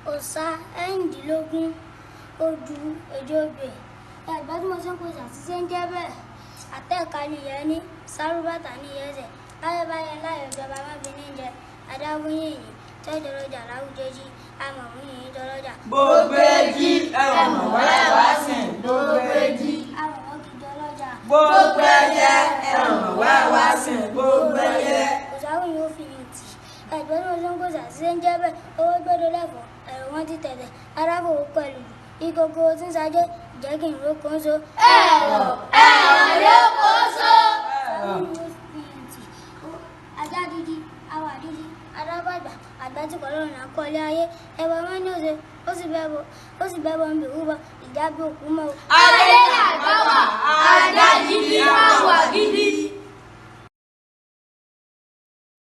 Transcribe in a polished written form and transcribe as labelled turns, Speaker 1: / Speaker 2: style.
Speaker 1: Òòṣà 16 odù èjì ogbè. Ẹ̀gbọ́n tí mo ṣe ń pe ṣàṣìṣe ń jẹ́ bẹ́ẹ̀. Àtẹ̀ka ni ìyẹn ní, sárúbàtà ní ìyẹn ẹsẹ̀. Báyẹ̀báyẹ̀ láyọ̀ ìjọba má fi ní jẹ. Adágún yìnyín tẹ́jọ́ lọ́jà láwùjọ jí, amọ̀mú yìnyín jọlọ́jà.
Speaker 2: Gbogbo èjì ẹ̀wọ̀n wá wá sìn gbogbo èjì.
Speaker 1: Amọ̀mọ́ kì í jọlọ́jà.
Speaker 2: Gbogbo ẹyẹ ẹ̀wọ̀n wá wá sìn gbogbo ẹyẹ.
Speaker 1: Òṣàwùn yóò fi yìn tì. Ẹ̀gbọ́n tí mo ṣe ń pe ṣàṣìṣe ń jẹ́ bẹ́ẹ̀. Owó gbọ́dọ̀ lẹ́fọ̀ọ́, ẹ̀rọ wọn ti tẹ̀tẹ̀. Arábòwò pẹ̀lú ìkòkò tí ń sajẹ́ jẹ́ kí n rókò ń so.
Speaker 3: Ẹ̀rọ̀ ẹ̀rọ̀ ló kó so.
Speaker 1: Ajá dídí, awà dídí, adábàgbà, àgbà tí kọ̀ lọ́rùn àkọlé ayé, ẹ̀wọ̀ wọn ní òṣè, ó sì bẹ́ bọ́, ó sì bẹ́ bọ́ ń bì wúbọ, ìjà bí òkú mọ́ o.
Speaker 3: Adé làgbà wà, ajá